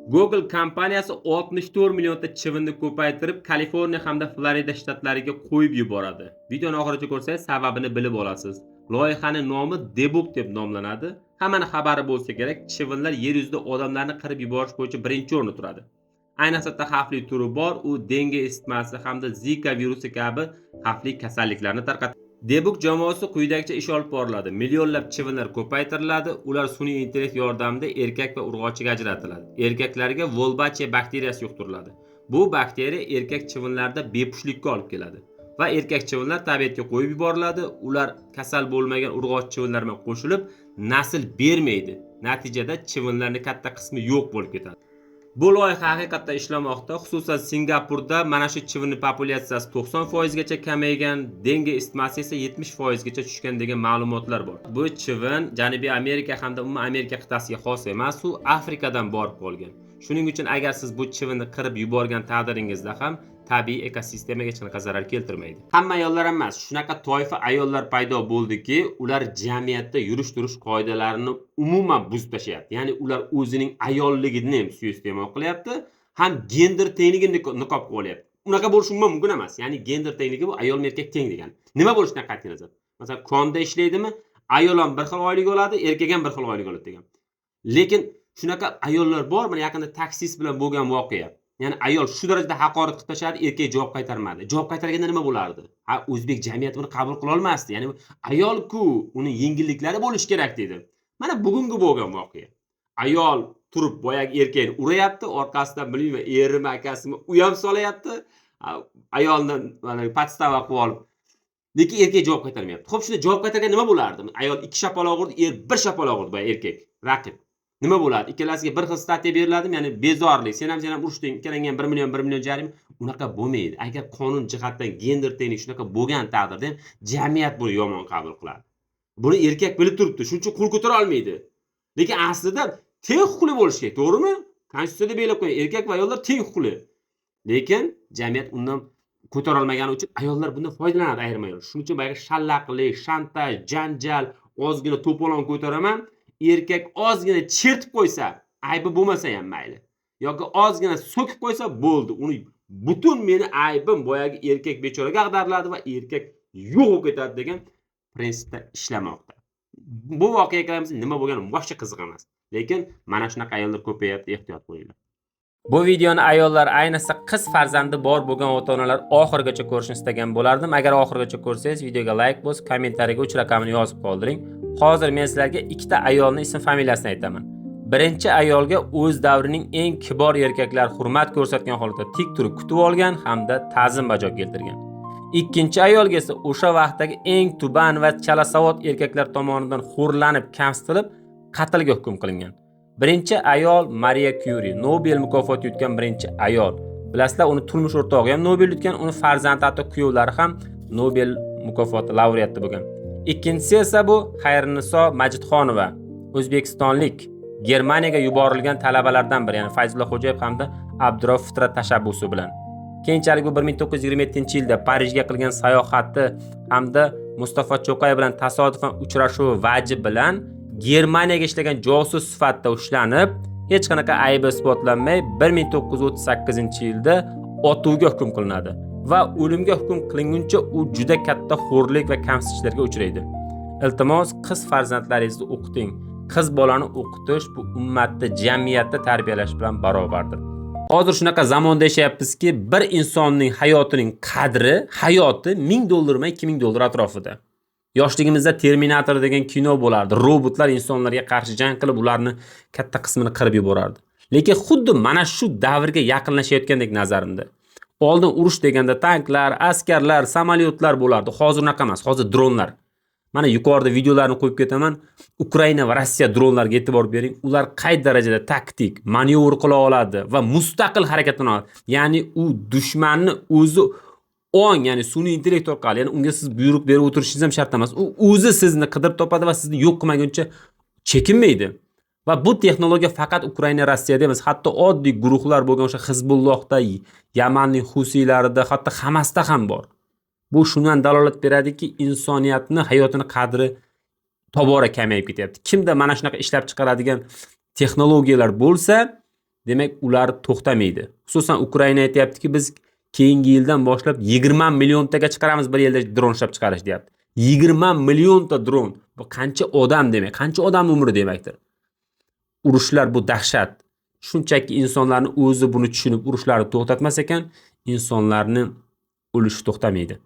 Google kompaniyasi 64 millionta chivinni ko'paytirib, Kaliforniya hamda Florida shtatlariga qo'yib yuboradi. Videoni oxirigacha ko'rsangiz, sababini bilib olasiz. Loyihani nomi Debug deb nomlanadi. Hammani xabari bo'lsa kerak, chivinlar yer yuzida odamlarni qirib yuborish bo'yicha birinchi o'rinda turadi. Ayniqsa xavfli turi bor, u dengue isitmasi hamda Zika virusi kabi xavfli kasalliklarni tarqatadi. Debug jamoasi quyidagicha ish olib boriladi. Millionlab chivinlar ko'paytiriladi, ular sun'iy intellekt yordamida erkak va urg'ochiga ajratiladi. Erkaklarga Wolbachia bakteriyasi yuqtiriladi. Bu bakteriya erkak chivinlarda bepushtlikka olib keladi va erkak chivinlar tabiatga qo'yib yuboriladi. Ular kasal bo'lmagan urg'ochi chivinlar bilan qo'shilib, nasl bermaydi. Natijada chivinlarning katta qismi yo'q bo'lib ketadi. Bu loyiha haqiqatda ishlamoqda. Xususan, Singapurda mana shu chivinni populyatsiyasi 90% gacha kamaygan, dengue isitmasi esa 70% gacha tushgan degan ma'lumotlar bor. Bu chivin Janubiy Amerika hamda umuman Amerika qit'asiga xos emas, u Afrikadan borib qolgan. Shuning uchun agar siz bu chivinni qirib yuborgan taqdiringizda ham tabiiy ekosistemaga hech qanaqa zarar keltirmaydi. Hamma ayollar emas, shunaqa toifa ayollar paydo bo'ldiki, ular jamiyatda yurish-turish qoidalarini umuman buzib tashlayapti. Ya'ni ular o'zining ayolligini ham suiiste'mol qilyapti, ham gender tengligini niqob qilib olyapti. Unaqa bo'lishi umuman mumkin emas. Ya'ni gender tengligi bu ayol erkak teng degani. Nima bo'lishidan qat'iy nazar. Masalan, konda ishlaydimi, ayol ham bir xil oylik oladi, erkak ham bir xil oylik oladi degan. Lekin shunaqa ayollar bor, mana yaqinda taksist bilan bo'lgan voqea. Ya'ni ayol shu darajada haqorat qilib tashladi, erkak javob qaytarmadi. Javob qaytarganda nima bo'lardi? Ha, o'zbek jamiyati buni qabul qila olmasdi. Ya'ni ayol-ku, uni yengilliklari bo'lishi kerak dedi. Mana bugungi bo'lgan voqea. Ayol turib boyagi erkakni urayapti, orqasidan bilmayman, erimi, akasimi, u ham solayapti. Ayolni mana подстава qilib olib. Lekin erkak javob qaytarmayapti. Xo'p, shunda javob qaytarganda nima bo'lardi? Ayol ikki shapaloq urdi, er bir shapaloq urdi, boya erkak, raqib. Nima bo'ladi? Ikkalasiga bir xil статья beriladimi? Ya'ni bezorlik, sen ham, sen ham urushding, ikkalangga ham 1 million, 1 million jarima. Unaqa bo'lmaydi. Agar qonun jihatdan gender tenglik shunaqa bo'lgan taqdirda ham jamiyat buni yomon qabul qiladi. Buni erkak bilib turibdi, shuning uchun qo'l ko'tara olmaydi. Lekin aslida teng huquqli bo'lishi kerak, to'g'rimi? Konstitutsiyada belgilab qo'ygan, erkak va ayollar teng huquqli. Lekin jamiyat undan ko'tara olmagani uchun ayollar bundan foydalanadi, ayrim ayollar. Shuning uchun boyagi shallaqlik, shantaj, janjal, ozgina to'polon ko'taraman, erkak ozgina chertib qo'ysa, aybi bo'lmasa ham mayli, yoki ozgina so'kib qo'ysa bo'ldi. Uni butun meni aybim boyagi erkak bechoraga ag'dariladi va erkak yo'q bo'lib ketadi degan prinsipda ishlamoqda. Bu voqeaga kelamiz, nima bo'lgani вообще qiziq emas. Lekin mana shunaqa ayollar ko'payapti, ehtiyot bo'linglar. Bu videoni ayollar, ayniqsa qiz farzandi bor bo'lgan ota-onalar oxirigacha ko'rishni istagan bo'lardim. Agar oxirigacha ko'rsangiz, videoga like bosib, kommentariyaga 3 raqamini yozib qoldiring. Hozir men sizlarga ikkita ayolning ism familiyasini aytaman. Birinchi ayolga o'z davrining eng kibor erkaklar hurmat ko'rsatgan holatda tik turib kutib olgan hamda ta'zim bajo keltirgan. Ikkinchi ayolga esa o'sha vaqtdagi eng tuban va chalasavod erkaklar tomonidan xo'rlanib, kamsitilib, qatlga hukm qilingan. Birinchi ayol Mariya Kyuri, Nobel mukofoti yutgan birinchi ayol. Bilasizlar, uni turmush o'rtog'i ham Nobel yutgan, uni farzandi, hatto kuyovlari ham Nobel mukofoti laureati bo'lgan. Ikkinchisi esa bu Xayriniso Majidxonova, o'zbekistonlik, Germaniyaga yuborilgan talabalardan biri, ya'ni Fayzulla Xo'jayev hamda Abdurauf Fitrat tashabbusi bilan. Keyinchalik u 1927-yilda Parijga qilgan sayohati hamda Mustafa Cho'qay bilan tasodifan uchrashuvi vaji bilan Germaniyaga ishlagan josus sifatida ushlanib, hech qanaqa aybi isbotlanmay 1938-yilda otuvga hukm qilinadi va o'limga hukm qilinguncha u juda katta xo'rlik va kamsitishlarga uchraydi. Iltimos, qiz farzandlaringizni o'qiting. Qiz bolani o'qitish bu ummatni, jamiyatni tarbiyalash bilan barobardir. Hozir shunaqa zamonda yashayapmizki, bir insonning hayotining qadri, hayoti 1000 dollar bilan 2000 dollar atrofida. Yoshligimizda Terminator degan kino bo'lardi. Robotlar insonlarga qarshi jang qilib, ularni katta qismini qirib yuborardi. Lekin xuddi mana shu davrga yaqinlashayotgandek nazarimda. Oldin urush deganda tanklar, askarlar, samolyotlar bo'lardi. Hozir unaqa emas, hozir dronlar. Mana yuqorida videolarni qo'yib ketaman. Ukraina va Rossiya dronlarga e'tibor bering. Ular qay darajada taktik, manyovr qila oladi va mustaqil harakatlana oladi. Ya'ni u dushmanni o'zi ong, ya'ni sun'iy intellekt orqali, ya'ni unga siz buyruq berib o'tirishingiz ham shart emas. U o'zi sizni qidirib topadi va sizni yo'q qilmaguncha chekinmaydi. Va bu texnologiya faqat Ukraina, Rossiyada emas, hatto oddiy guruhlar bo'lgan o'sha Hizbullohda, Yamanning Husiylarida, hatto Hamasda ham bor. Bu shundan dalolat beradiki, insoniyatni hayotini qadri tobora kamayib ketyapti. Kimda mana shunaqa ishlab chiqaradigan texnologiyalar bo'lsa, Demak, ular to'xtamaydi. Xususan, Ukraina aytyaptiki, biz keyingi yildan boshlab 20 milliontaga chiqaramiz bir yilda dron ishlab chiqarish deyapti. 20 millionta dron. Bu qancha odam demak, qancha odam umri demakdir. Urushlar bu dahshat. Shunchaki insonlarni o'zi buni tushunib urushlarni to'xtatmas ekan, insonlarni o'lishi to'xtamaydi.